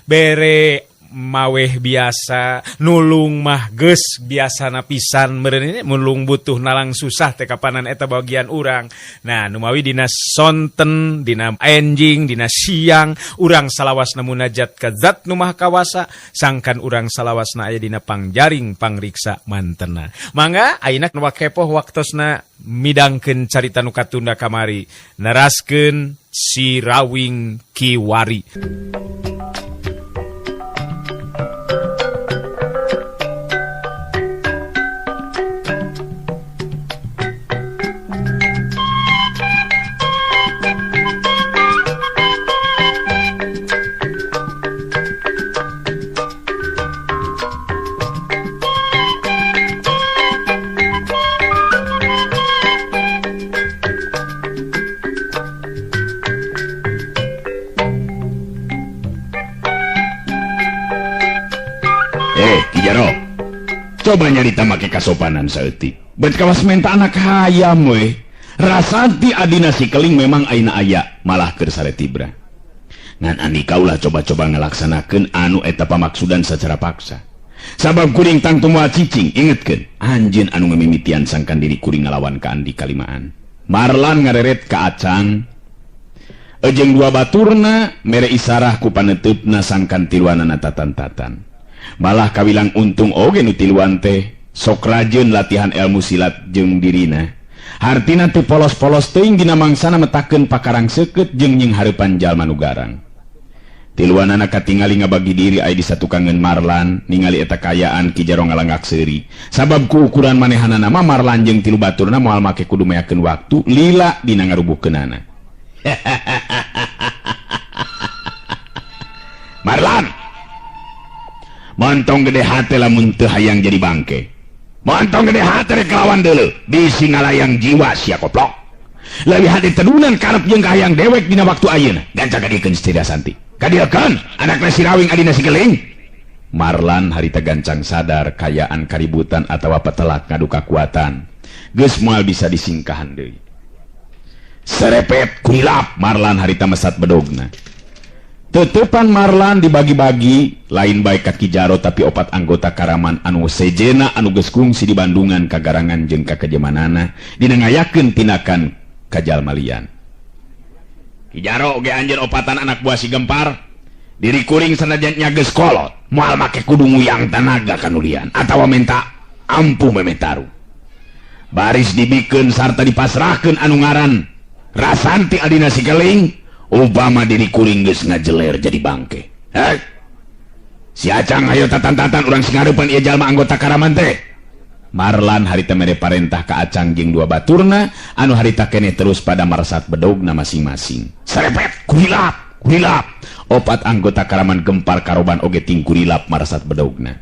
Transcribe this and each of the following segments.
Bere maweh biasa nulung mah geus biasana pisan meureun ini nulung butuh nalang susah teh kapanan eta bagian urang. Nah, numawi dina sonten, dina enjing, dina siang urang salawasna munajat ka zat nu maha kawasa sangkan urang salawasna aya dina pangjaring pangriksa mantena. Mangga ayeuna nu kepoh waktosna midangkeun carita nu katunda kamari neraskeun si Rawing Kiwari. Ki Jaro. Coba nyarita make kasopanan saeutik. Bet kawas menta anak hayam we. Rasanti adina si keling memang aina aya malah keur sare tibra. Ngan andika ulah coba-coba ngalaksanakeun anu eta pamaksudan secara paksa. Sabab kuring tangtu moal cicing, ingetkeun anjeun anu ngamimitian sangkan diri kuring ngalawan ka Andika limaan. Marlan ngareret ka Acang. Ejeng dua baturna mere isarah ku paneuteup sangkan tiluanana tatan-tatan. Malah kawilang untung oge nu tiluan teh sok rajeun latihan ilmu silat jeung dirina. Hartina teu polos-polos teuing dina mangsana metakeun pakarang seukeut jeung nying hareupan jalma nu garang. Tiluanana katingali ngabagi diri aya di satukangeun Marlan ningali eta kaayaan Ki Jaro ngalangak seuri. Sabab ku ukuran manehanana mah Marlan jeung tilu baturna moal make kudu meakeun waktu lila dina ngarubuhkeunana. Marlan montong gede hate lamun teu hayang jadi bangke. Montong gede hate rek kalawan deuleu bisi ngalayang jiwa sia koplok. Leuwih hade tedunan karep jeung kahayang dewek dina waktu ayeuna. Gancang kadiekeun si Santi. Kadieukeun anakna si Rawing adina si Keling. Marlan harita gancang sadar kayaan kaributan atawa petelak ngadu kakuatan. Geus moal bisa disingkahan deui. Serepet kurilap Marlan harita mesat bedogna. Tetepan Marlan dibagi-bagi lain bae ka Ki Jaro tapi opat anggota Karaman anu sejena anu geus kungsi di Bandungan kagarangan jeung kakejemanana dina ngayakeun tindakan ka jalma lian. Ki Jaro oge anjeun opatan anak buah si Gempar diri kuring sanajan nya geus kolot moal make kudu nguyang tanaga ka nu lian atawa menta ampuh memeh taruh. Baris dibikeun sarta dipasrahkeun anu ngaran Rasanti adina si Keling. Obama diri kuring geus ngajeler jadi bangke. Heh. Si Acang ayo tatan-tatan urang sing ngarepan ieu jalma anggota Karaman teh. Marlan harita mere parentah ka Acang jeung dua baturna anu harita keneh terus pada marsat bedogna masing-masing. Serepet kurilap, kurilap. Opat anggota Karaman Gempar Karoban oge ting kurilap marsat bedogna.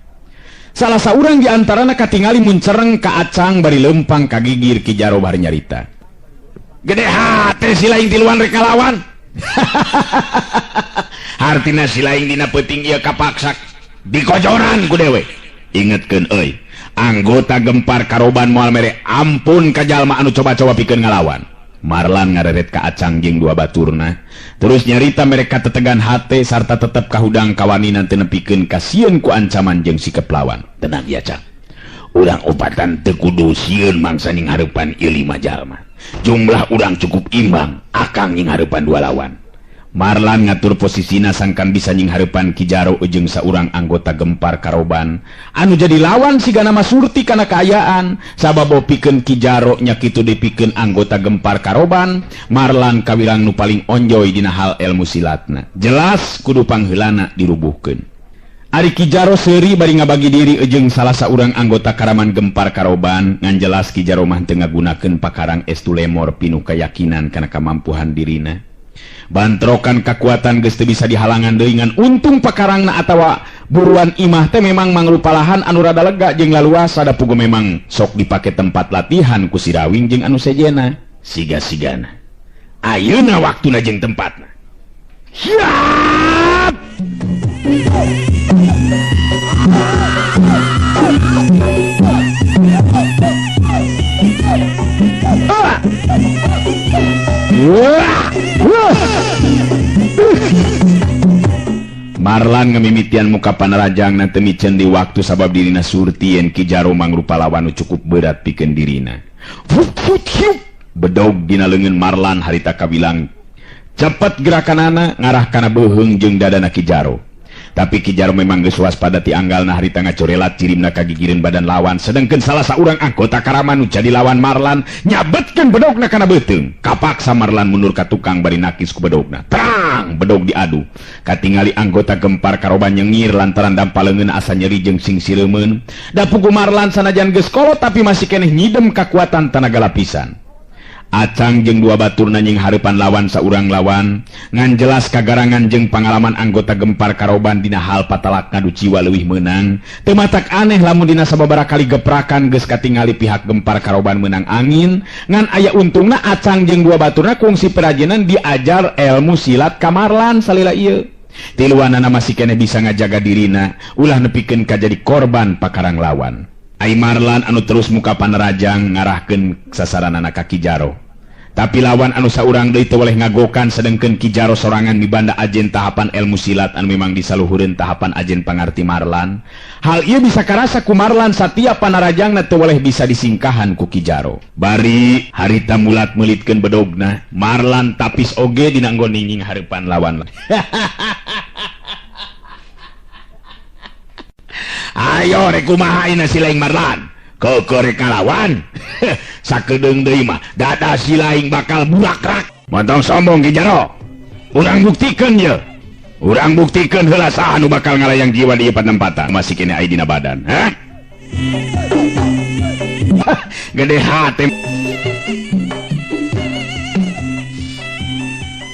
Salah saurang di antarana katingali muncereng ka Acang bari lempang ka gigir Ki Jaro bari nyarita. Gede hate si laing tiluan rek ngalawan. Hartina si laing dina peuting ieu kapaksa dikojoran ku dewe. Ingetkeun euy, anggota Gempar Karoban moal mere ampun ka jalma anu coba-coba pikeun ngalawan. Marlan ngareret ka Acang jeung dua baturna, terus nyarita mereka tetegan hate sarta tetep kahudang kawaninan teu nepikeun kasieun ku ancaman jeung sikep lawan. Tenang ya Cang. Urang opatan teu kudu sieun mangsa ning hareupan ieu lima jalma. Jumlah urang cukup imbang, akang nying hareupan dua lawan. Marlan ngatur posisina sangkan bisa nying hareupan Ki Jaro jeung saurang anggota Gempar Karoban anu jadi lawan sigana mah Surti kana kaayaan sabab pikeun Ki Jaro nya kitu dipikeun anggota Gempar Karoban. Marlan kawilang nu paling onjoy dina hal ilmu silatna. Jelas kudu pangheulana dirubuhkeun. Ari Ki Jaro seuri bari ngabagi diri jeung salah saurang anggota Karaman Gempar Karoban ngan jelas Ki Jaro mah teu ngagunakeun pakarang estu lemor pinuh keyakinan kana kamampuhan dirina. Bantrokan kekuatan geus teu bisa dihalangan deui, ngan untung pakarangna atawa buruan imah teh memang mangrupa lahan anu rada lega jeung laluasa, da puguh memang sok dipake tempat latihan ku si Rawing jeung anu sejena. Siga-sigana ayeuna waktuna jeung tempatna. Siap. Marlan ngemimitian muka panarajang na teu miceun di waktu sabab dirina surti yen Ki Jaro mangrupa lawan nu cukup berat pikeun dirina. Bedog dina leungeun Marlan harita kabilang cepet gerakanana ngarah kana beuheung jeung dadana Ki Jaro. Tapi Ki Jaro memang geus waspada ti anggalna harita ngacorelat cirimna kagigireun badan lawan, sedengkeun salah saurang anggota Karaman nu jadi lawan Marlan nyabetkeun bedogna kana beuteung. Kapaksa Marlan mundur ka tukang bari nakis ku bedogna. Trang bedog diadu. Katingali anggota Gempar Karoban nyengir lantaran dampa leungeun asa nyeri jeung sing sireumeun. Da pugu Marlan sanajan geus kolot tapi masih keneh nyidem kakuatan tanaga lapisan. Acang jeung dua baturna nying hareupan lawan saurang lawan, ngan jelas kagarangan jeung pangalaman anggota Gempar Karoban dina hal patalak ngadu jiwa leuwih meunang. Teu matak aneh lamun dina sababaraha kali geprakan geus katingali pihak Gempar Karoban meunang angin, ngan aya untungna Acang jeung dua baturna kungsi perajinan diajar ilmu silat ka Marlan salila ieu. Tiluanana masih keneh bisa ngajaga dirina, ulah nepikeun ka jadi korban pakarang lawan. Ai Marlan anu terus muka panerajang ngarahkeun sasaranana ka Ki Jaro. Tapi lawan anu saurang deui teu weleh ngagokan, sedengkeun Ki Jaro sorangan mibanda ajen tahapan ilmu silat anu memang disaluhureun tahapan ajen pangarti Marlan. Hal ieu bisa karasa ku Marlan satiap panarajangna teu weleh bisa disingkahan ku Ki Jaro. Bari harita mulat meulitkeun bedogna, Marlan tapis oge dina nggon ninging hareupan lawan. Ayo rek kumaha ayeuna si laing Marlan? Keukeuh rek ngalawan. Sakedeung deui mah dada si laing bakal burakrak. Montong sombong Ki Jaro. Urang buktikeun ye. Urang buktikeun heula saha nu bakal ngalayang jiwa di ieu panempatan. Masih keneh aya dina badan, hah? Gede hate.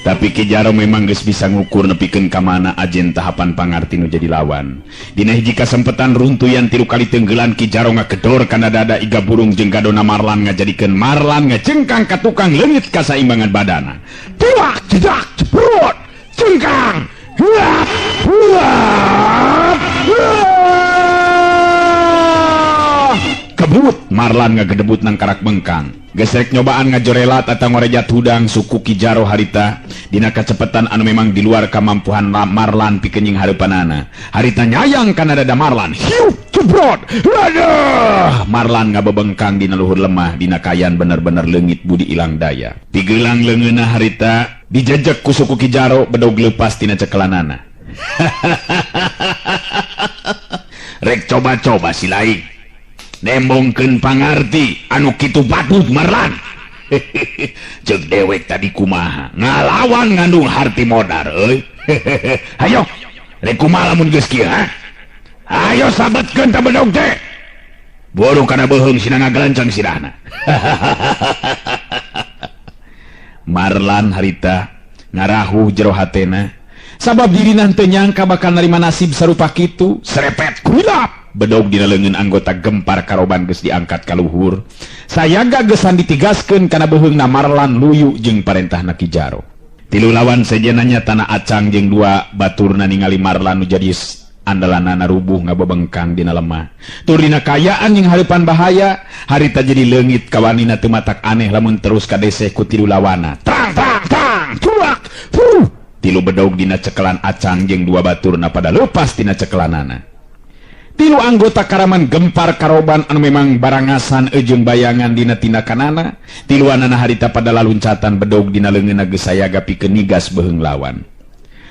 Tapi Ki Jaro memang geus bisa ngukur nepikeun ka mana ajen tahapan pangarti nu jadi lawan. Dina hiji kasempetan runtuyan 3 kali tenggelan Ki Jaro ngagedor kana dada iga burung jeung gadona Marlan ngajadikeun Marlan ngacengkang ka tukang leungit kasaimbangan badana. Tiwak jedak jebrot cengkang. Huap huap. Kebut Marlan ngagedebut nang karak bengkang. Gesrek nyobaan ngajorelat atau ngorejat hudang suku Ki Jaro harita dina kacepetan anu memang di luar kamampuhan Marlan pikeun nying hareupanana. Harita nyayang kana dada Marlan. Hiup jebrot. Aduh, Marlan ngabebengkang dina luhur lemah dina kayan bener-bener leungit budi ilang daya. Pigelang leungeunna harita dijejek ku suku Ki Jaro bedog leupas tina cekelanana. Rek coba-coba si laing. Nembongkeun pangarti anu kitu patut Marlan. Ceuk dewek tadi kumaha ngalawan ngandung harti modar euy. Hayo rek kumaha lamun geus kieu ha? Hayo sabetkeun ta bedog teh. Buru kana beuheung sina ngagelenceng sirahna. Marlan harita ngarahuh jero hatena sabab dirina teu nyangka bakal narima nasib sarupa kitu. Serepet kuilap bedog dina leungeun anggota Gempar Karoban geus diangkat ka luhur. Sayaga geus ditigaskeun kana beuheungna Marlan luyu jeung parentahna Ki Jaro. Tilu lawan sejenanya tanah Acang jeung dua baturna ningali Marlan nu jadi andalanana rubuh ngabebengkang dina lemah. Tur dina kayaan jeung hareupan bahaya, harita jadi leungit kawanina teu matak aneh lamun terus kadeseh ku tilu lawana. Tang tang tang cuak. Fuh. Tilu bedog dina cekelan Acang jeung dua baturna pada lepas tina cekelanana. Tilu anggota Karaman Gempar Karoban anu memang barangasan ejeung bayangan dina tindakanana, tiluanana harita pada laluncatan bedog dina leungeunna geus sayaga pikeun nigas beuheung lawan.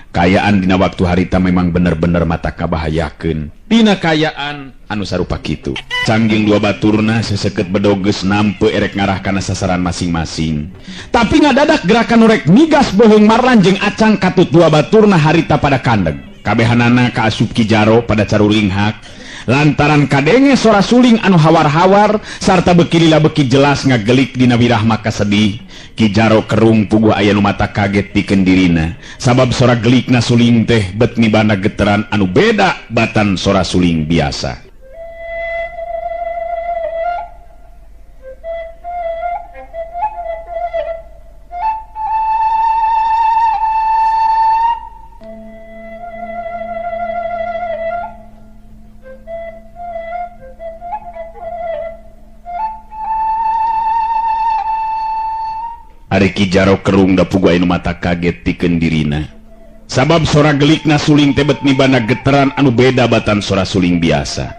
Kayaan dina waktu harita memang bener-bener mata kabahayakeun. Dina kayaan anu sarupa kitu. Cangging dua baturna seseket bedog geus nampe erek ngarah kana sasaran masing-masing. Tapi ngadadak gerakan rek nigas beuheung Marlan jeung Acang katut dua baturna harita pada kandeg. Kabehanana kaasup Ki Jaro pada caruringhak. Lantaran kadenge sora suling anu hawar-hawar sarta beki lila beki jelas ngagelik dina wirahma kasedih. Ki Jaro Kerung puguh aya nu mata kaget pikeun dirina sabab sora gelikna suling teh bet mibanda geteran anu beda batan sora suling biasa. Ari Ki Jaro Kerung da puguh aya nu mata kaget pikeun dirina sabab sora gelikna suling teh bet mibanda geteran anu beda batan sora suling biasa.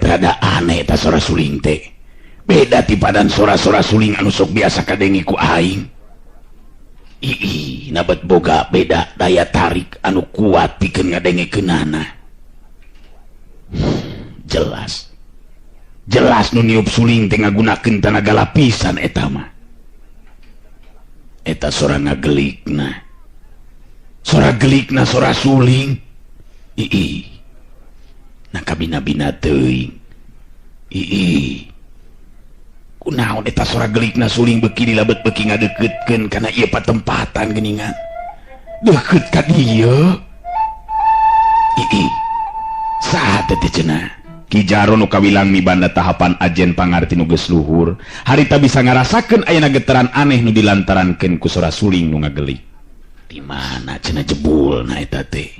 Rada aneh ta sora suling teh beda ti padan sora-sora suling anu sok biasa kadenge ku aing. Ii nabet boga beda daya tarik anu kuat pikeun ngadengekeunana. Jelas jelas nu niup suling teh ngagunakeun tanaga lapisan eta mah. Eta sora ngagelikna, sora gelikna sora suling. Ii nah kabina-bina teuing. Ii kunaon eta sora gelikna suling beki dilabet beki ngadeukeutkeun kana ieu patempatan geuningan deukeut ka dieu. Ii saha teh cenah? Ki Jaro nu kawilang mibanda tahapan ajen pangarti nu geus luhur harita bisa ngarasakeun ayana geteran aneh nu dilantarankeun ku sora suling nu ngagelik. Di mana cenah jebulna eta teh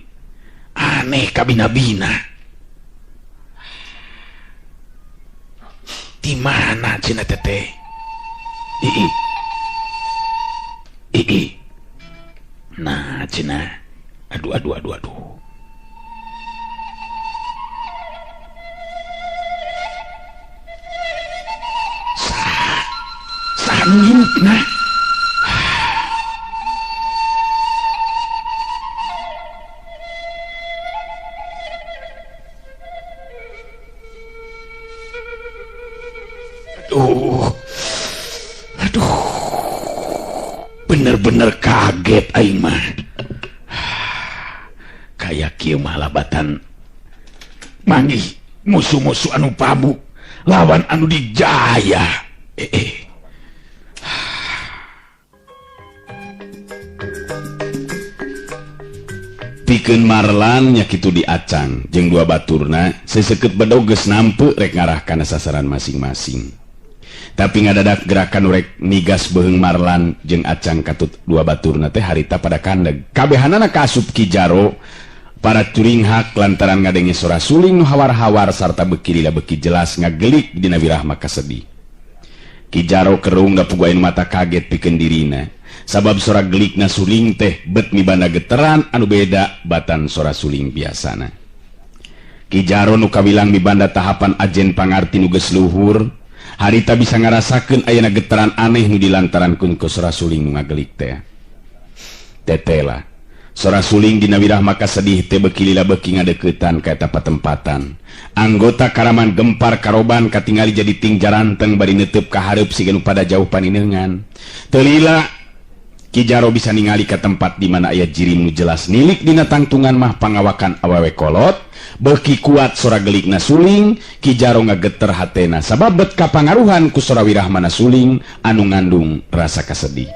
aneh kabina-bina. Di mana cenah teteh? Ii ii nah cenah aduh aduh aduh aduh. Sah sah nah. Aduh, aduh, bener-bener kaget aing mah. Kayak kieu mah labatan manggih musuh-musuh anu pabuk lawan anu dijaya. Pikeun Marlan nya kitu diacang jeung dua baturna seseukeut bedog geus nampe rek ngarah kana sasaran masing-masing. Tapi ngadadak gerakan rek nigas beheung Marlan jeung acang katut dua baturna teh harita pada kandeg. Kabehanana kaasup Ki Jaro para curinghak lantaran ngadenge sora suling nu hawar-hawar sarta beki lila beki jelas ngagelik dina wirahma kasedih. Ki Jaro Kerung da puguh anu mata kaget pikeun dirina sabab sora gelikna suling teh bet mibanda geteran anu beda batan sora suling biasana. Ki Jaro nu kawilang mibanda tahapan ajen pangarti nu geus luhur harita bisa ngarasakeun ayana geteran aneh nu dilantarankeun ku sora suling nu ngagelik teh. Tetela sora suling dina wirahma kasedih teh beki lila beki ngadeuketan ka eta patempatan. Anggota karaman gempar karoban katingali jadi ting jaranteng bari neuteub ka hareup siga nu pada jauh paninengan. Teu lila Ki Jaro bisa ningali ka tempat di mana aya jirim nu jelas nilik dina tangtungan mah pangawakan awewe kolot. Beki kuat sora gelikna suling, Ki Jaro ngageter hatena sabab bet kapangaruhan ku sora wirahmana suling anu ngandung rasa kasedih.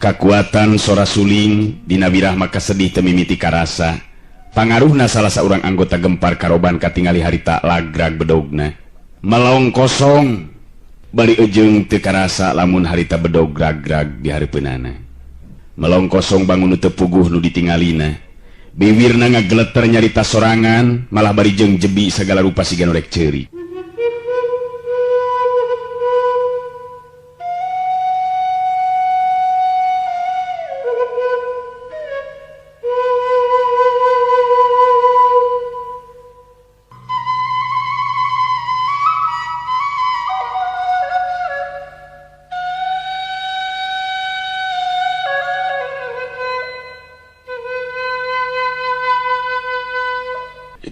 Kakuatan sora suling dina wirahma kasedih teu mimiti karasa. Pangaruhna salah saurang anggota gempar karoban katingali harita lagrag bedogna. Melong kosong bari ejeung teu karasa lamun harita bedog grag-grag di hareupeunana. Melong kosong bangun nu teu puguh nu ditingalina. Biwirna ngageleter nyarita sorangan malah bari jeung jebi segala rupa siga nu rek ceuri.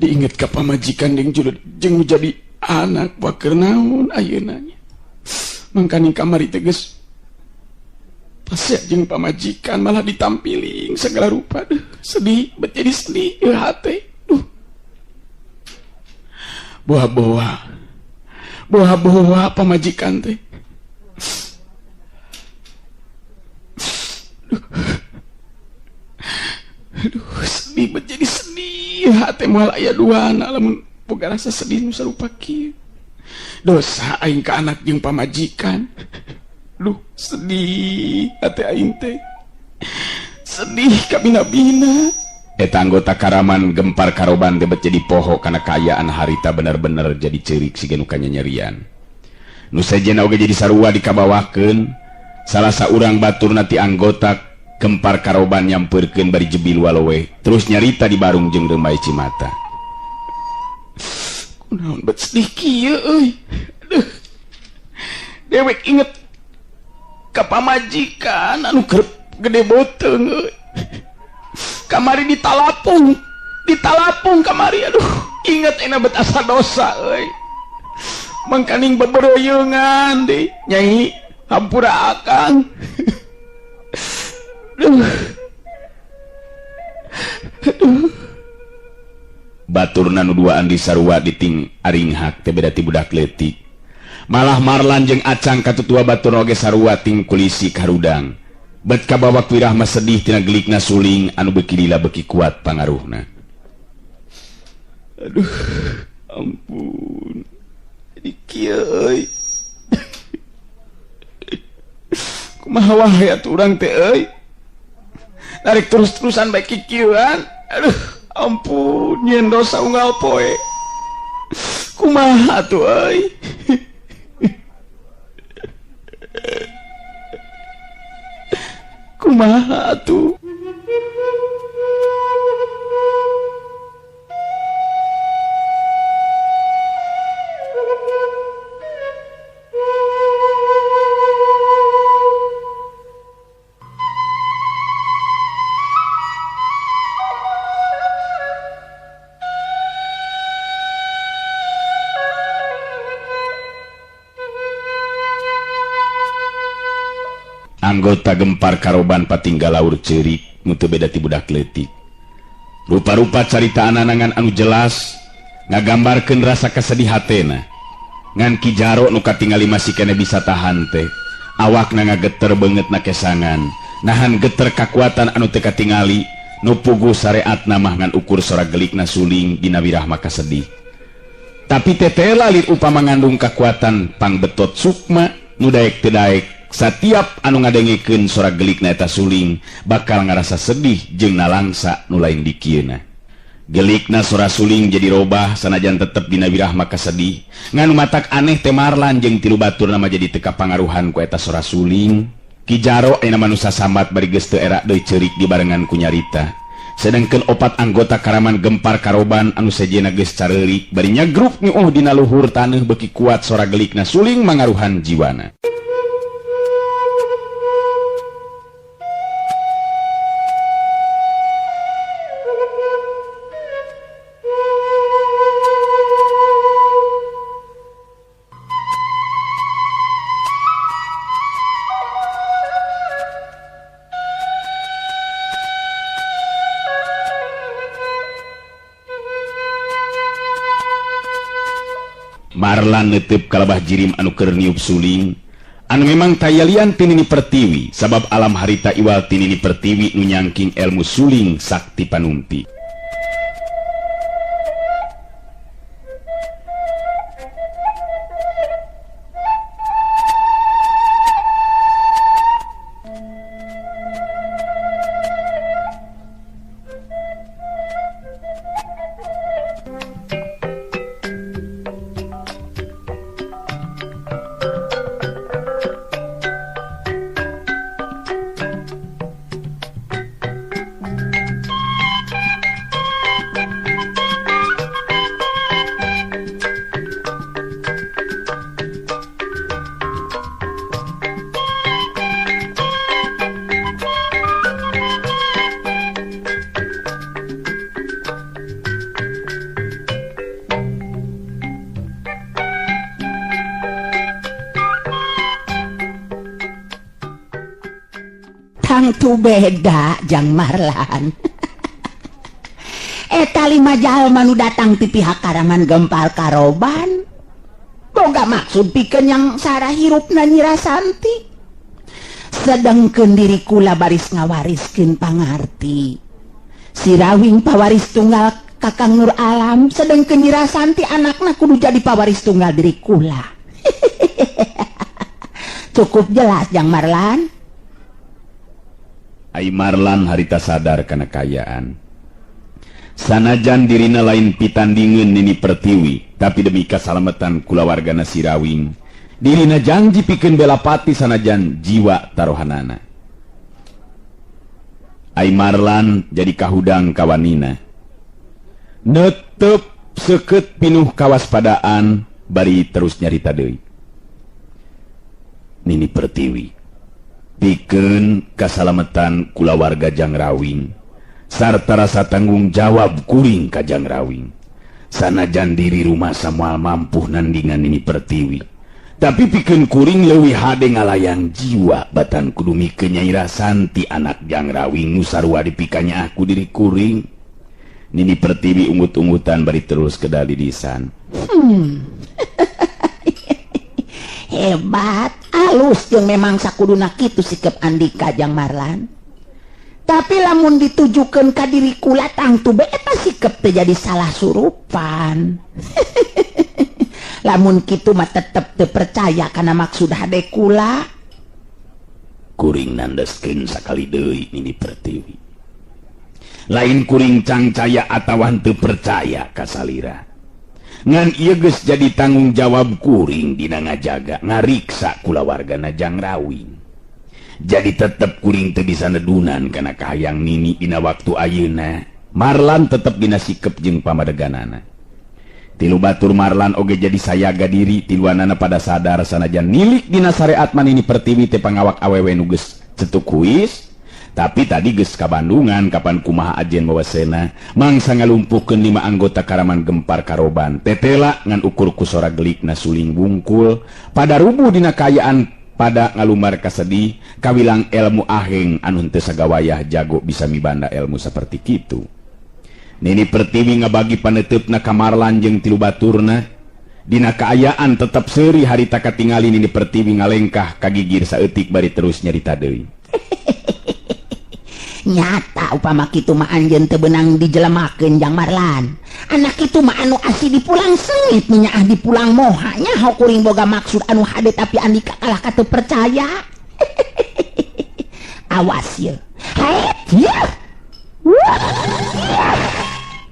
Ingat ka pamajikan jeung julud jeung jadi anak waker naon ayeuna nya. Mangkaning kamari teh geus pasea jeung pamajikan malah ditampiling segala rupa. Duh, sedih, bet jadi sedih ieu hate. Duh. Boa-boa. Boa-boa pamajikan teh. Duh. Aduh, sedih bet jadi sedih. Hate moal aya dua anak lamun boga rasa sedih nu sarupa kieu. Dosa aing ka anak jeung pamajikan. Duh, sedih hate aing teh. Sedih kabina-bina. Eta anggota Karaman Gempar Karoban teh bet jadi poho kana kaayaan harita bener-bener jadi ceurik siga nu kanyanyerian. Nu sejenna oge jadi sarua dikabawakeun. Salah saurang baturna ti anggota Gempar Karoban nyampeurkeun bari jebil walowe terus nyarita di barung jeung reumai cimata. Kunaon bet sedih kieu euy. Aduh. Dewek inget ka pamajikan anu kerep gede boteung euy. Kamari ditalapung, ditalapung kamari aduh. Inget enak bet asa dosa euy. Mangkaning beberoyeungan deui nyai hampura akang. Aduh. Aduh. Baturna nu duaan di sarua diting aringhak teh beda ti budak leutik. Malah Marlan jeung Acang katutua batur oge sarua ting kulisi karudang. Bet kabawa wirah mah sedih tina gelikna suling anu beuki lila beuki kuat pangaruhna. Aduh, ampun. Jadi kieu euy. Kumaha wae atuh urang teh euy. Narik terus-terusan baik kikieuan. Aduh, ampun, nyeun dosa unggal poe. Kumaha atuh euy. Kumaha atuh. Anggota Gempar Karoban patinggal laur ceurik nu teu beda ti budak leutik. Rupa-rupa carita anangan anu jelas ngagambarkeun rasa kasedih hatena. Ngan Ki Jaro nu katingali masih keneh bisa tahan teh. Awakna ngageter beungeut na kesangan, nahan geter kakuatan anu teu katingali, nu puguh sareatna mah ngan ukur sora gelikna suling dina wirah maka sedih. Tapi tetela lir upama ngandung kakuatan pangbetot sukma nu daek teu daek. Setiap anu ngadengekeun sora gelikna eta suling bakal ngarasa sedih jeung nalangsa nu lain dikieuna. Gelikna sora suling jadi robah sanajan tetep dina wirah maka sedih. Ngan matak aneh teh Marlan jeung tilu baturna mah jadi teu kapangaruhan ku eta sora suling. Ki Jaro ayeuna manusa sambat bari geus teu era deui ceurik dibarengan ku nyarita. Sedengkeun opat anggota Karaman Gempar Karoban anu sejenna geus careurik bari nyagruk nyuuh dina luhur taneuh beuki kuat sora gelikna suling mangaruhan jiwana. Marlan netep kalabah jirim anu keur niup suling anu memang tayalian tinini pertiwi sabab alam harita iwal tinini pertiwi nu nyangking ilmu suling sakti panumpi. Tangtu beda Jang Marlan. Eta 5 jalma nu datang ti pihak Karaman Gempal Karoban. Boga maksud pikeun yang sara hirupna Nyi Rasanti. Sedengkeun diri kula baris ngawariskeun pangarti. Sirawing pawaris tunggal Kakang Nur Alam, sedengkeun Nyi Rasanti anakna kudu jadi pawaris tunggal diri kula. Cukup jelas Jang Marlan. Ai Marlan harita sadar kana kaayaan. Sanajan dirina lain pitandingeun Nini Pertiwi, tapi demi kasalametan kulawargana Sirawing, dirina janji pikeun belapati sanajan jiwa taruhanana. Ai Marlan jadi kahudang kawanina. Netep seukeut pinuh kawaspadaan bari terus nyarita deui. Nini Pertiwi pikeun kasalametan kulawarga Jang Rawing sarta rasa tanggung jawab kuring ka Jang Rawing. Sanajan diri rumasa moal mampuh nandingan Nini Pertiwi, tapi pikeun kuring leuwih hade ngalayang jiwa batan kudu mikeun Nyai Rasanti anak Jang Rawing nu sarua dipikanya aku diri kuring. Nini Pertiwi ungut-ungutan bari terus kedali disan. Hebat, alus jeung memang sakuduna kitu sikep Andika Jang Marlan. Tapi lamun ditujukeun ka diri kula tangtu be eta sikep teh jadi salah surupan. Lamun kitu mah tetep teu percaya kana maksud hade kula. Kuring nandeskeun sakali deui Nini Pertiwi. Lain kuring cangcaya atawa henteu percaya ka salira. Ngan ieu geus jadi tanggung jawab kuring dina ngajaga ngariksa kulawargana Jang Rawing. Jadi tetep kuring teu bisa nedunan kana kahayang Nini dina waktu ayeuna. Marlan tetep dina sikep jeung pamadeganana. Tilu batur Marlan oge jadi sayaga diri tiluanana pada sadar sanajan nilik dina sareat mah Nini Pertiwi teh pangawak awewe nu geus cetuk kuis. Tapi tadi geus ka Bandungan kapan kumaha ajen wawasena mangsa ngalumpuhkeun 5 anggota Karaman Gempar Karoban tetela ngan ukur ku sora gelikna suling bungkul pada rubuh dina kaayaan pada ngalumar kasedih kawilang ilmu aheng anu henteu sagawayah jago bisa mibanda ilmu saperti kitu. Nini Pertiwi ngabagi paneuteup ka Marlan jeung tilu baturna dina kaayaan tetep seuri harita katingali Nini Pertiwi ngalengkah kagigir saeutik bari terus nyarita deui. Nyata upama kitu mah anjeun teu beunang dijelemakeun Jang Marlan. Anak kitu mah anu asih dipulang sengit nyaah dipulang moha nyaho kuring boga maksud anu hade tapi Andika kalah ka teu percaya. Awas ye. Haet ye.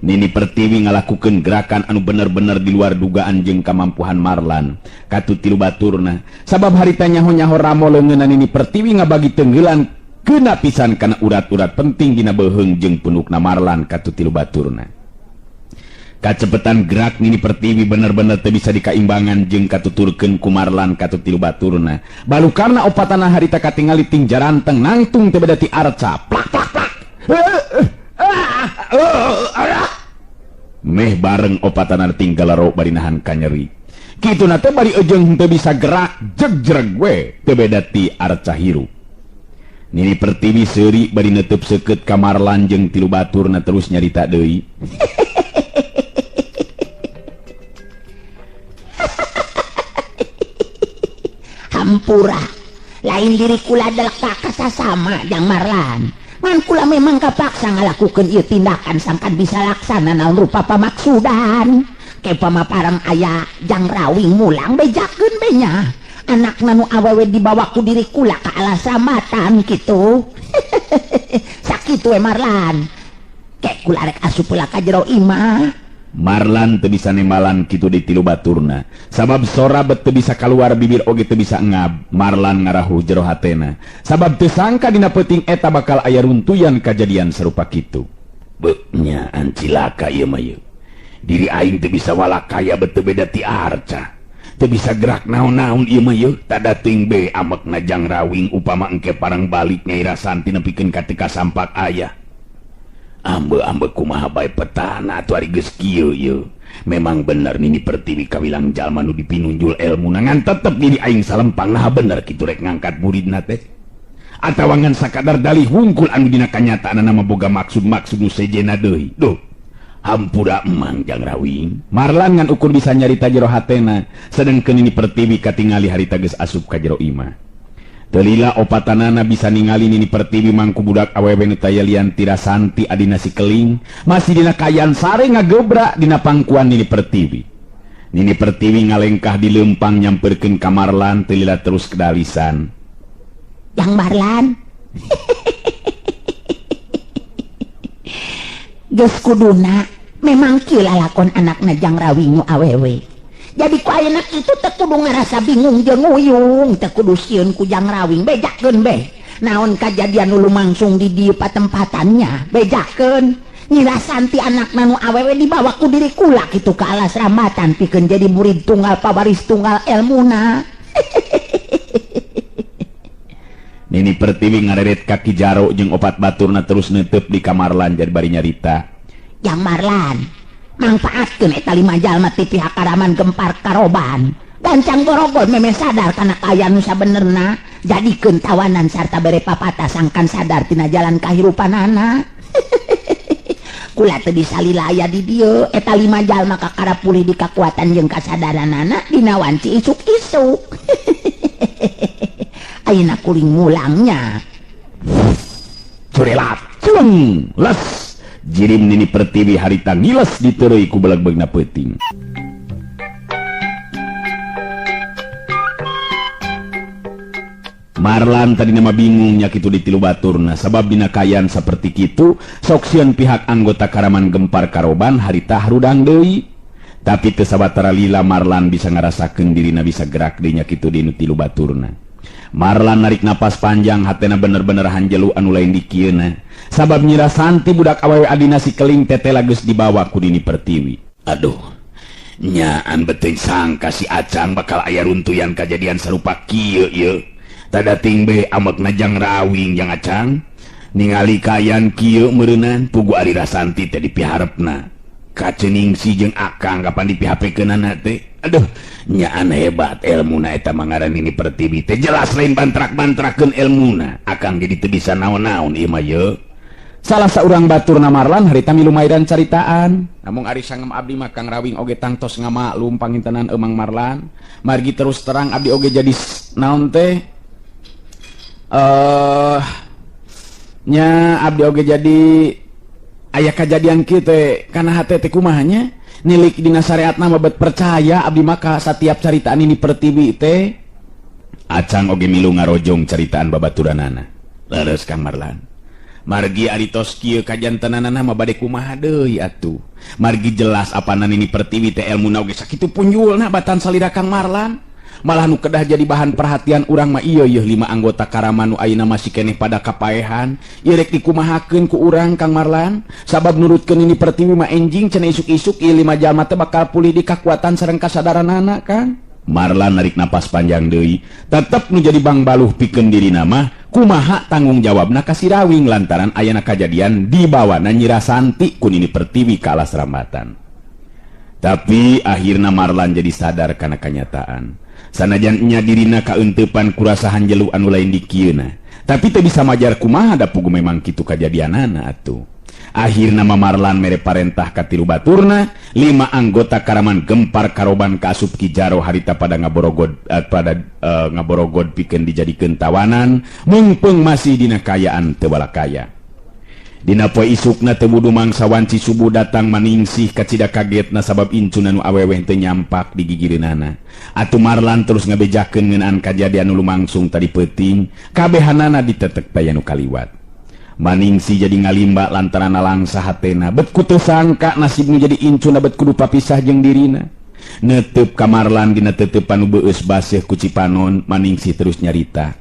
Nini Pertiwi ngalakukeun gerakan anu bener-bener di luar dugaan jeung kamampuhan Marlan katu tilu baturna. Sabab harita nyaho-nyaho ramo leungeunna Nini Pertiwi ngabagi tenggelan kena pisan kana urat-urat penting dina beuheung jeung punukna Marlan katu tilu baturna. Kacepetan gerak Nini Pertiwi bener-bener teu bisa dikaimbangan jeung katuturkeun ku Marlan katu tilu baturna. Balukarna opatana harita katingali ting jaranteng nangtung teu beda ti arca. Plak plak plak. Meh bareng opatana tinggal ro bari nahan kanyeri. Kituna teh bari ejeung teu bisa gerak jegjreg we teu beda ti arca hirup. Nini Pertiwi seuri bari neuteub seukeut ka Marlan jeung tilu baturna terus nyarita deui. Hampura, lain diri kula delek kasasama Jang Marlan. Ngan kula memang kapaksa ngalakukeun ieu tindakan sangkan bisa laksana naon rupa pamaksudan. Ke pamaparang aya Jang Rawing mulang bejakeun be nya. Anak nanu awewe dibawa ku diri kula ka alas ramatan kitu. Sakitu we Marlan. Ke kula rek asup heula ka jero imah. Marlan teu bisa nembalan kitu di tilu baturna. Sabab sora bet teu bisa kaluar bibir oge teu bisa ngab. Marlan ngarahu jero hatena. Sabab teu sangka dina peuting eta bakal aya runtuyan kajadian sarupa kitu. Beuknya ancilaka ieu mah ieu. Diri aing teu bisa walakaya bet teu beda ti arca. Teu bisa gerak naon-naon ieu mah yeuh. Tada teuing be amekna Jang Rawing upama engke parang balik Nyai Rasanti nepikeun ka teu kasampak aya. Ambe-ambe kumaha bae petana atuh ari geus kieu yeuh. Memang bener Nini Pertiwi kawilang jalma nu dipinunjul elmuna ngan tetep diri aing salempang. Nah bener kitu rek ngangkat muridna teh. Atawa ngan sakadar dalih wungkul anu dina kanyataanna mah boga maksud-maksud nu sejenna deui. Duh, hampura emang Jang Rawing. Marlan ngan ukur bisa nyarita jero hatena, sedengkeun Nini Pertiwi katingali harita geus asup ka jero imah. Teu lila opatanana bisa ningali Nini Pertiwi mangku budak awewe nu taya lian tira Santi adina si Keling, masih dina kaayaan sare ngagebrak dina pangkuan Nini Pertiwi. Nini Pertiwi ngalengkah di leumpang nyamperkeun ka Marlan teu lila terus kedalisan. Jang Marlan. Geus kuduna memang kieu lalakon anakna Jang Rawing nu awewe. Jadi ku ayeuna kitu teu kudu ngarasa bingung jeung nguyung, teu kudu sieun ku Jang Rawing, bejakeun beh. Naon kajadian nu lumangsung di dieu patempatannya, bejakeun. Nyira Santi anakna nu awewe dibawa ku diri kula kitu ka alas rambatan pikeun jadi murid tunggal pawaris tunggal elmuna. Nini Pertiwi ngareret kaki jaro jeung opat baturna terus netep di kamar Marlan jadi bari nyarita. Jang Marlan, mangfaatkeun eta lima jalma ti pihak Karaman Gempar Karoban. Gancang borogon memeh sadar kana kaayaan nu sabenerna, jadikeun tawanan sarta bere papatah sangkan sadar tina jalan kahirupanana. Kula teu bisa lila aya di dieu, eta lima jalma kakara pulih di kakuatan jeung kasadaranana dina wanci isuk-isuk. Ayeuna kuring mulangnya. Curelat, culeng, les. Jirim Nini Pertiwi harita ngiles diteureuy ku beleg-belegna peuting. Marlan tadi nama bingung nya kitu di tilu baturna sabab dina kaayaan saperti kitu sok sieun pihak anggota Karaman Gempar Karoban harita harudang deui. Tapi teu sabatara lila Marlan bisa ngarasakeun dirina bisa gerak deui nya kitu di nu tilu baturna. Marlan narik napas panjang hatena bener-bener hanjelu anu lain dikieuna sabab Nyira Santi budak awewe adina si Keling tetela geus dibawa ku Nini Pertiwi. Aduh, nyaan beteuing sangka si Acang bakal aya runtuyan kajadian sarupa kieu ieu. Tadating be amekna Jang Rawing Jang Acang ningali kaayaan kieu meureunan pugu ari Rasanti teh dipiharepna. Kacening si jeung Akang kapan dipihapekeunana teh. Aduh, nyaan hebat elmuna eta mangaran Nini Pertiwi teh jelas lain bantrak-bantrakeun elmuna. Akang jadi teu bisa naon-naon ieu mah ye. Salah saurang baturna Marlan harita milu mairan caritaan. Namung ari sangem abdi mah Kang Rawing oge tangtos ngamaklum pangintenan Emang Marlan. Margi terus terang abdi oge jadi naon teh nya abdi oge jadi aya kajadian kieu teh kana hate teh kumaha nya nilik dina syariatna mah bet percaya abdi maka satiap caritaan Nini Pertiwi teh. Acang oge milu ngarojong caritaan babaturanana. Leres Kang Marlan. Margi ari tos kieu kajantenanana mah bade kumaha deui atuh. Margi jelas apana Nini Pertiwi teh elmuna oge sakitu punjulna batan salira Kang Marlan. Malah nu kedah jadi bahan perhatian urang mah ieu yeuh lima anggota Karaman nu ayeuna masih keneh pada kapaehan. Ieu rek dikumahakeun ku urang Kang Marlan. Sabab nurutkeun Nini Pertiwi mah enjing cenah isuk-isuk ieu lima jalma teh bakal pulih di kakuatan sareng kasadaranana Kang. Marlan narik napas panjang deui. Tetep nu jadi bangbaluh pikeun dirina mah kumaha tanggung jawabna ka si Rawing lantaran ayana kajadian dibawana Nyira Santi ku Nini Pertiwi ka alas rambatan. Tapi akhirna Marlan jadi sadar kana kanyataan. Sanajan nya dirina kaeuntepan kurasa hanjelu anu lain dikieuna. Tapi teu bisa majar kumaha da pugu memang kitu kajadianana atuh. Akhirna Marlan mere parentah ka tilu baturna, lima anggota Karaman Gempar Karoban kaasup Ki Jaro harita pada ngaborogod pikeun dijadikeun tawanan, mungpeung masih dina kaayaan teu balakaya. Dina poe isukna teu budu mangsa wanci subuh datang Maningsih kacida kagetna sabab incuna nu awewe teu nyampak di gigireunana. Atuh Marlan terus ngabejakeun ngeunaan kajadian nu lumangsung tadi peuting, kabehanana ditetek taya nu kaliwat. Maningsih jadi ngalimba lantaran nalangsa hatena, bet ku teu sangka nasibnu jadi incuna bet kudu papisah jeung dirina. Netep ka Marlan dina teteupan nu beueus baseuh ku Cipanon, Maningsih terus nyarita.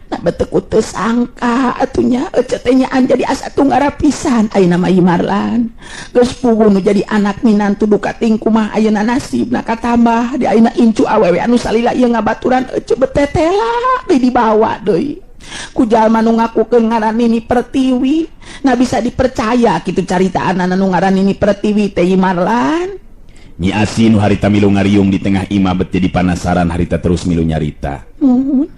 Nah betul teu sangka atunya ece teh nyaan jadi asa tunggara pisan ayeuna mah ieu Marlan. Geus puguh nu jadi anak minantu duka ting kumaha ayeuna nasibna katambah di ayeuna incu awewe anu salila ieu ngabaturan ece betetela deui dibawa deui. Ku jalma nu ngakukeun ngaran Nini Pertiwi, nah bisa dipercaya kitu caritaanana nu ngaran Nini Pertiwi teh Marlan. Nyi Asi nu harita milu ngariung di tengah imah bet jadi panasaran harita terus milu nyarita. Muhun.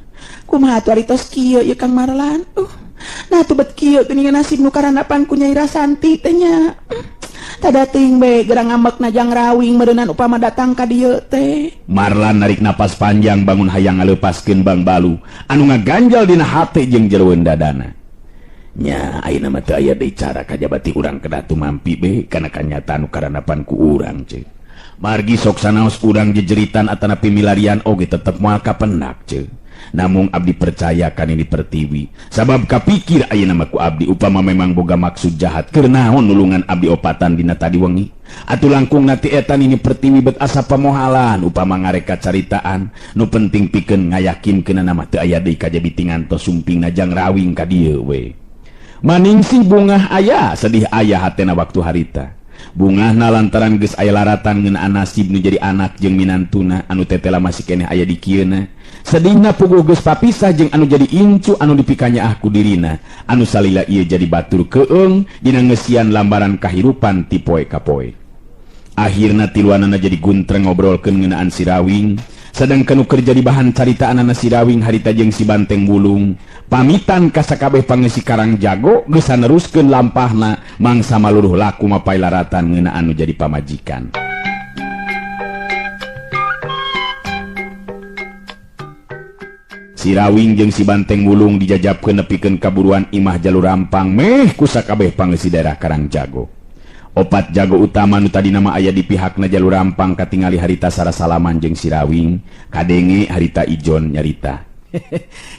Kumaha atuh ari tos kieu ieu Kang Marlan? Nah tuh bet kieu geuningan nasib nu karandapan ku Nyai Rasanti teh nya. Tada teuing bae gerang ngambekna Jang Rawing meureunnan upama datang ka dieu teh. Marlan narik napas panjang bangun hayang ngaleupaskeun Bang Balu anu ngaganjal dina hate jeung jeroeun dadana. Nya ayeuna mah teu aya deui cara kajabati urang kedah tumampi be kana kanyataan nu karandapan ku urang ceuk. Margi sok sanaos urang jejeritan atanapi milarian oge tetep moal kapenak ceuk. Namung abdi percaya kan ini pertiwi sabab kapikir ayeuna mah ku abdi upama memang boga maksud jahat keur naon nulungan abdi opatan dina tadi wengi atuh langkung nati eta nini pertiwi bet asa pamohalan upama ngareka caritaan nu penting pikeun ngayakinkeunana mah teu aya deui kajabi tingantos sumpingna Jang Rawing ka dieu we. Maningsih bungah aya sedih aya hatena waktu harita. Bungahna lantaran geus aya laratan ngeunaan nasib nu jadi anak jeung minantuna anu tetela masih keneh aya di kieuna. Sedihna puguh geus papisah jeung anu jadi incu anu dipikanyaah ku dirina anu salila ieu jadi batur keung dina ngeusian lambaran kahirupan ti poe ka poe. Akhirna tiluanana jadi guntreng ngobrolkeun ngeunaan si Rawing. Sedangkan nu keur jadi bahan caritaanana si Rawing harita jeung si Banteng Wulung. Pamitan ka sakabeh pangeusi Karang Jago geus saneruskeun lampahna mangsa maluruh laku mapay laratan ngeunaan nu jadi pamajikan. Si Rawing jeung si Banteng Wulung dijajabkeun nepikeun kaburuan imah jalur rampang meh ku sakabeh pangeusi daerah Karang Jago. Opat jago utama nu tadi nama aya di pihakna jalur rampang katingali harita sarasalaman jeung si Rawing, kadenge harita Ijon nyarita.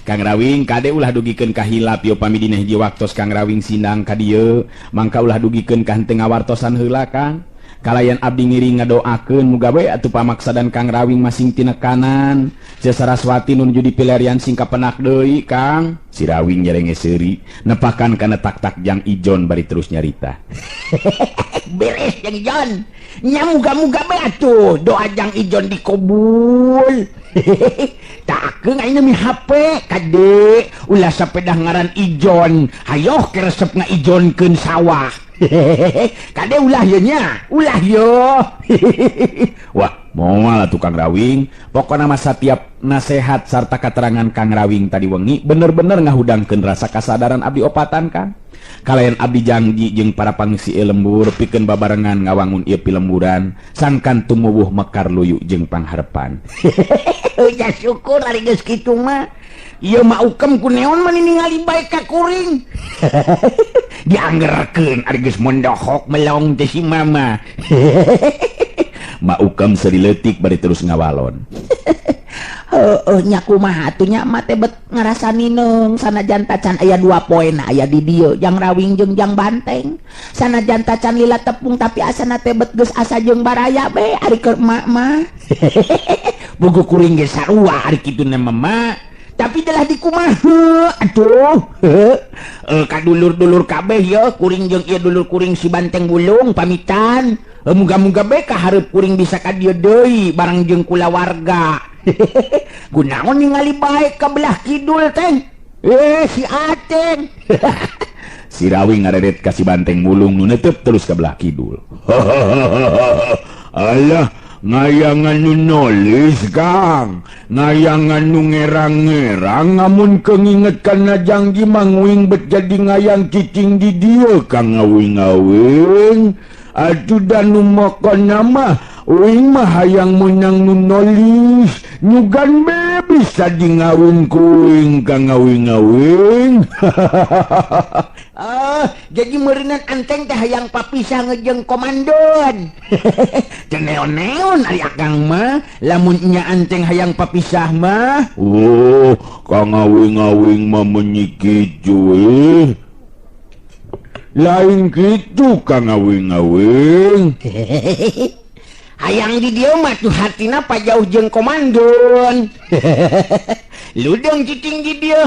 Kang Rawing kade ulah dugikeun ka hilap ieu pami dina hiji waktos Kang Rawing sindang ka dieu, mangka ulah dugikeun ka henteu ngawartosan heula Kang. Kalayan abdi ngiring ngadoakeun muga we atuh pamaksadan Kang Rawing masing tinekanan. Sia Saraswati nu nuju dipilarian sing kapenak deui Kang. Si Rawing nyerenge seuri nepakan kana tak-tak Jang Ijon bari terus nyarita. Beres Jang Ijon. Nya muga-muga bae atuh doa Jang Ijon dikabul. Takeun ayeuna mi HP kade ulah sapedah ngaran Ijon. Hayoh keresep ngaijonkeun sawah. Kade ulah ye nya, ulah yo. Wah, moal atuh Kang Rawing. Pokona mah satiap nasehat sarta katerangan Kang Rawing tadi wengi bener-bener ngahudangkeun rasa kasadaran abdi opatan Kang. Kalayan abdi janji jeung para pangsi lembur pikeun babarengan ngawangun ieu pilemburan sangkan tumuwuh mekar luyu jeung pangharepan. Ya syukur ari geus kitu mah. Ieu mah ukem ku neon mah ningali bae ka kuring. Dianggerkeun ari geus mondohok melong teh si mama. Ma ukem seuri leutik bari terus ngawalon. Heueuh nya kumaha atuh nya mah teh bet ngarasa nineung sanajan tacan aya dua poena aya di dieu Jang Rawing jeung Jang Banteng. Sanajan tacan lila tepung tapi asana teh bet geus asa jeung baraya be ari keur emak mah. Bogo kuring ge sarua ari kituna mah. Tapi telah dikumaha atuh. Ka dulur-dulur kabeh ye kuring jeung ieu dulur kuring si Banteng Wulung pamitan. Muga-muga bae kahareup kuring bisa ka dieu deui bareng jeung kulawarga. Gunaon ningali bae ka belah kidul teh. Si Ateng. Si Rawing ngareret ka si Banteng Wulung nu netep terus ka belah kidul. Alah, ngayangan nu nulis Kang, ngayangan nu ngerang-ngerang ngamun kenginget kana jangji manguing bet jadi ngayang cicing di dieu Kang ngawing-ngawing. Atuh dan nu mokona mah uing mah hayang meunang nu nulis nyugan be bisa di ngawin kuing Kang ngawing-ngawing. Jadi meureunan Anteng teh hayang papisah ngejeng komandon. Teu neon-neon ari akang mah lamun nya Anteng hayang papisah mah. Oh, Kang ngawing-ngawing mah meunyi kitu eh. Lain kitu Kang ngawing-ngawing. Hayang di dieu mah tuh hatina pajauh jeung komandon. Ludeng cicing di dieu,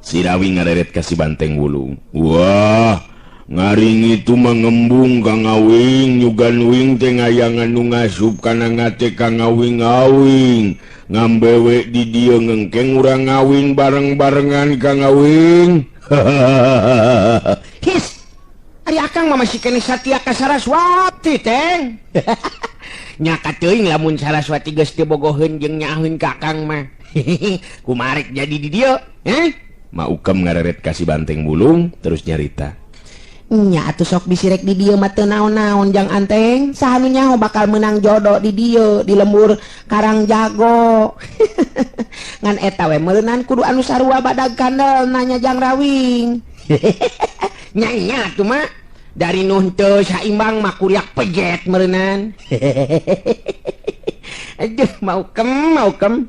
Si Rawing ngareret ka si Banteng Wulung. Wah, ngaring itu mengembung Kang Awing, nyugan wing teh ngayangan nu ngasup kana ngate Kang Awing-awing. Ngambewe di dieu ngengkeng urang ngawin bareng-barengan Kang Awing. His, ari akang mah masih keneh satia ka Saraswati teng. Nyaka teuing lamun Saraswati geus teu bogoheun jeung nyaaheun ka akang mah. Kumarek jadi di dieu, eh? Ma Ukem ngareret ka si Banteng Wulung terus nyarita. Nya atuh sok bisirek di dieu mah teu naon-naon Jang Anteng. Saha nu nyaho bakal menang jodoh di dieu di lembur Karang Jago. Ngan eta we meureunan kudu anu sarua badag kandel nanya Jang Rawing. Nya nya atuh mah dari nu henteu saimbang mah kuriak pejet meureunan. Aduh, mau kem.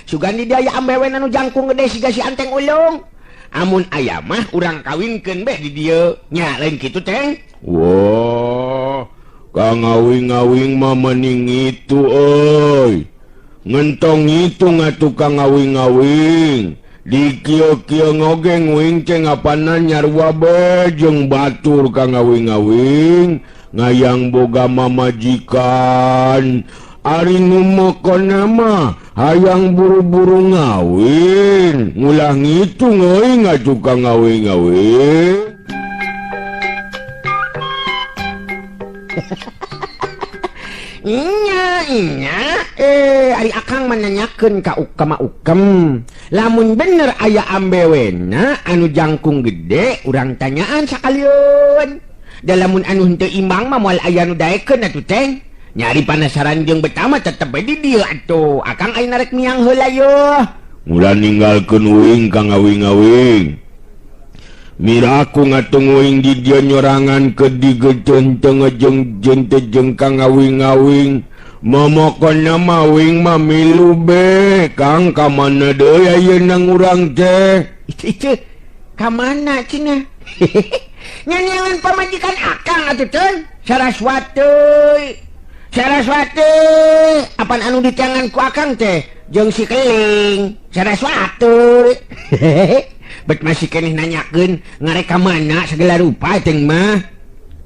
Sugan di dieu aya ambewen anu jangkung gede siga si Anteng Ulung. Amun aya mah urang kawinkeun beh di dieu. Nya lain kitu Teng. Wah, Kang Awing-awing mah mending itu euy. Ngentong itu ngatuh Kang Awing-awing. Di kieu-kieu ngogeng wing ceng apana nyarua be jeung batur Kang Awing-awing. Ngayang boga mamajikan. Ari nu mokona mah hayang buru-buru ngawin. Ngulah ngitung euy ngatuh Kang Awing-awing. Nya nya ari akang menanyakeun ka Ukem ma Ukem. Lamun bener aya ambewena anu jangkung gede urang tanyaan sakalian. Da lamun anu henteu imbang mah moal aya nu daekeun atuh Teng. Nyari panasaran jeung betama tetep bae di dieu atuh. Akang ayeuna rek miang heula yeuh. Ulah ninggalkeun uing Kang Awing-awing. Miraku ngatung uing di dieu nyorangan ke digeuteunteng jeung jeung jeung Kang Awing-awing. Momokona mah uing mah milu be. Kang ka mana deui ayeuna urang teh? Ieu ka mana cenah? Nyanyian pamajikan akang atuh Teng. Saraswati. Saraswati, apan anu di tangan ku akang teh jeung si Keling. Saraswati. Bet masih keneh nanyakeun ngarek ka mana segala rupa teng mah.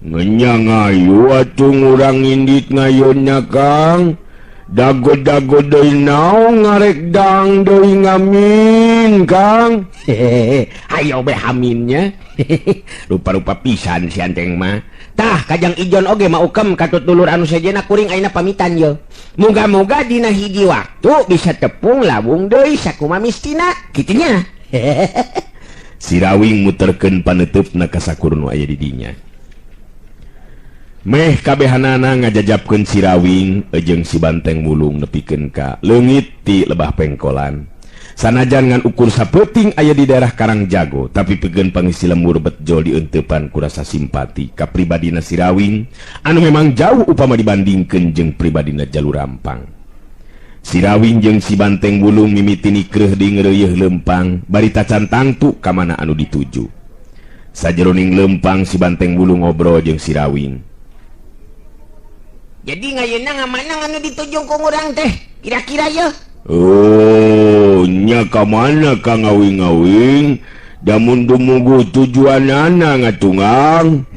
Ngenya ngayu atuh ngurang indit ngayunna Kang. Dago-dago deui naon ngarek dang deui ngamin Kang. Ayo be haminnya. Rupa-rupa pisan si Anteng mah. Tah kajang ijon oge ma Ukem katut dulur anu sejena kuring ayeuna pamitan ye. Moga-moga dina hiji waktu bisa tepung lawung deui sakumaha mistina kitu nya. Si Rawing muterkeun paneuteup ka sakur nu aya di dinya. Meh kabehanana ngajajapkeun si Rawing jeung si Banteng Wulung nepikeun ka leungit ti lebah pengkolan. Sanajan ngan ukur sapeuting aya di daerah Karang Jago, tapi pikeun pangisi lembur betjo dieunteupan ku rasa simpati ka pribadina si Rawing anu memang jauh upama dibandingkeun jeung pribadina Jalur Rampang. Si Rawing jeung si Banteng Wulung mimiti nikreuh di ngeureuyeung lempang bari tacan tangtu ka mana anu dituju. Sajeroning lempang si Banteng Wulung ngobrol jeung si Rawing. Jadi ngayeuna ngamana anu dituju ku urang teh kira-kira yeuh? Oh, nya ka mana Kang Awing-awing? Damun dumugu tujuanana ngatungang.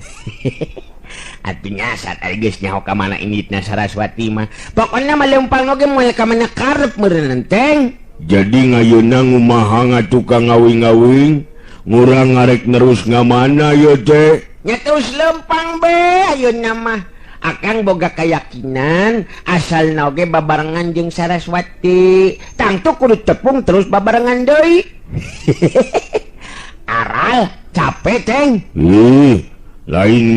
Atuh nyasar ari geus nyaho ka mana inditna Saraswati mah. Pokona mah lempang oge moal ka mana karep meureun Teng. Jadi ngayeuna ngumaha ngatuh Kang Awing-awing? Ngurang ngarek nerus ngamana ye teh? Nya terus lempang be ayeuna mah. Akang boga keyakinan asal oge babarengan jeung Saraswati. Tangtu kudu tepung terus babarengan deui. Aral capek Teng. Ih, lain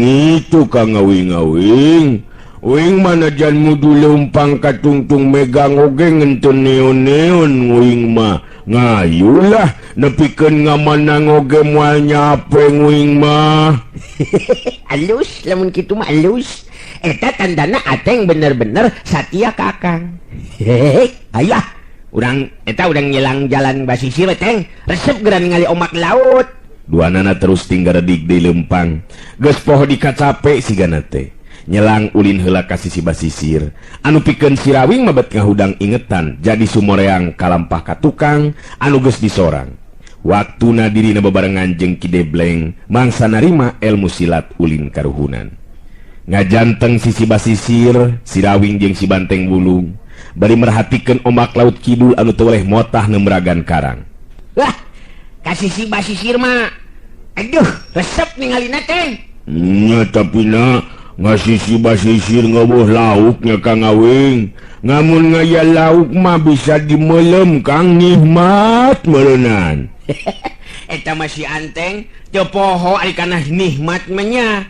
itu Kang Awing-awing. Uing manajan mudu leumpang katungtung megang oge ngenteu neon-neon uing mah. Ngayulah nepikeun ngamanang oge moal nyape uing mah. Alus lamun kitu mah alus. Eta tandana Ateng bener-bener satia ka akang. Hehehe, ayah. Urang eta urang nyelang jalan basisir Teng. Resep geura ningali ombak laut. Duanana terus tinggal redik di lempang. Geus poho dikacape sigana teh. Nyelang ulin heula ka sisi basisir. Anu pikeun si Rawing mabet ngahudang ingetan jadi sumoreang kalampah ka tukang anu geus disorang. Waktuna dirina bebarengan jeung Ki Debleng mangsa narima ilmu silat ulin karuhunan. Ngajanteng sisi basisir, si Rawing jeung si Banteng Wulung bari merhatikeun ombak laut kidul anu teu weleh motah nemragan karang. Wah, ka sisi basisir mah aduh, resep ningalina Teng. Nya tapi na Ngasisi basisir ngeuweuh lauknya Kang Awing. Ngamun ngaya lauk mah bisa dimelem Kang, nikmat meureunnan. Eta mah si Anteng teu poho ari kana nikmat mah nya.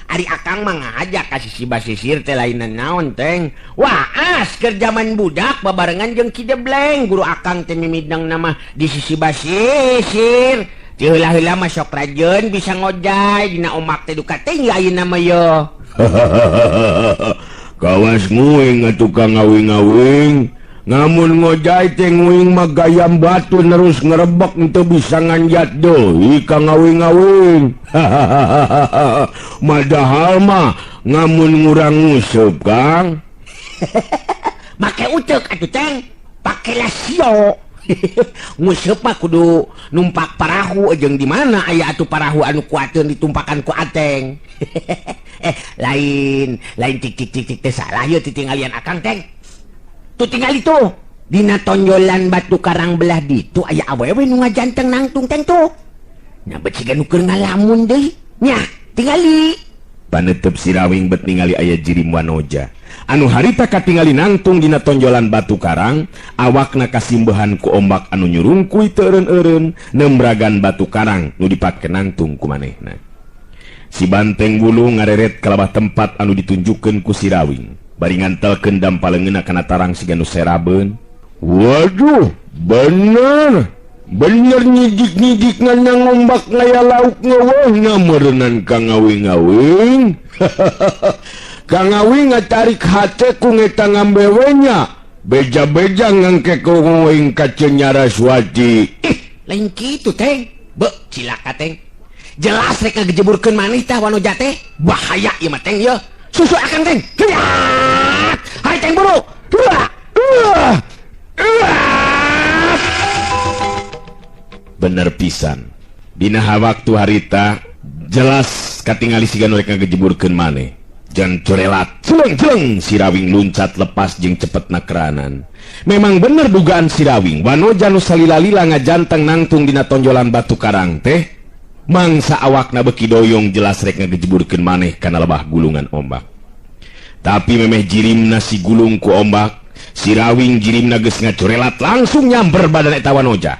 Ari akang mah ngajak ka sisi basisir teh lain naon Teng. Waas keur jaman budak babarengan jeung Ki Debleng, guru akang teh mimidang nama di sisi basisir. Teu heula-heula mah sok rajeun bisa ngojay dina omak teh duka tinggi ayeuna mah yo. Kawas nguing atuh Kang Awing-awing. Ngamun ngojay teh nguing mah gayam batu nerus ngerebek teu bisa nganjat deui Kang Awing-awing. Madahal mah ngamun ngurang nguseup Kang. Make uceuk atuh Teng, pake lasio. Nguseup mah kudu numpak parahu, jeung di mana aya atuh parahu anu kuateun ditumpakan ku Ateng. Lain lain cik cik cik cik teh salah ieu titinggalian akang Teng. Tuh tinggal itu dina tonjolan batu karang belah ditu aya awewe nu ngajanteng nangtung Teng tuh. Nya bet siga nu keur ngalamun deui. Nya tingali. Panetep Sirawing bet ningali aya jirim Wanoja. Anu harita katingali nangtung dina tonjolan batu karang, awakna kasimbehan ku ombak anu nyurungkuy teu eureun-eureun nembragan batu karang nu dipake nangtung ku manehna. Si Banteng Bulu ngareret ka labah tempat anu ditunjukkeun ku Sirawing. Bari ngantelkeun dampaleungeunna kana tarang siga nu serabeun. Waduh, bener. Bener nyidik-nyidik ngan ngombak ngaya lauk ngeuweuhna meureunan Kang Awing-awing. Kang Awing ngatarik hate ku ngeta ngambewenya. Beja-beja ngangke ku nguing ka Nyaraswati. Ih, lain kitu Teng. Be, cilaka Teng. Jelas rek ngagejeburkeun maneh tah Wanoja teh. Bahaya ieu mah Teng yeuh. Susu akang Teng. Hiat! Hai Teng buru. Bener pisan. Dina waktu harita jelas katingali siga nu rek ngagejeburkeun maneh. Jan corelat, celeng-celeng Sirawing luncat lepas jeung cepet nakranan. Memang bener dugaan Sirawing, Wanoja nu salila-lila ngajanteng nangtung dina tonjolan batu karang teh mangsa awakna beki doyong jelas rek ngagejeburkeun maneh kana lebah gulungan ombak. Tapi memeh jirimna si gulung ku ombak, Sirawing jirimna geus ngacorelat langsung nyamber badan eta Wanoja.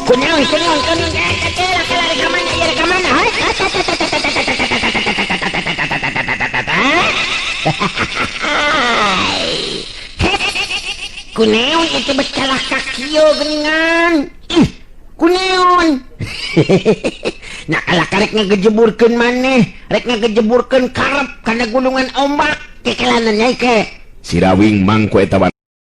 Kunaon kunaon kunaon kela kela rek ka mana ieu rek ka mana hai. Kuneon itu bekalah kaki yo geningan. Ih, kuneon. Nah kalah karek ngegejeburkeun maneh, rek ngegejeburkeun karep kana gulungan ombak kekelanan nyai ke. Sirawing mangku eta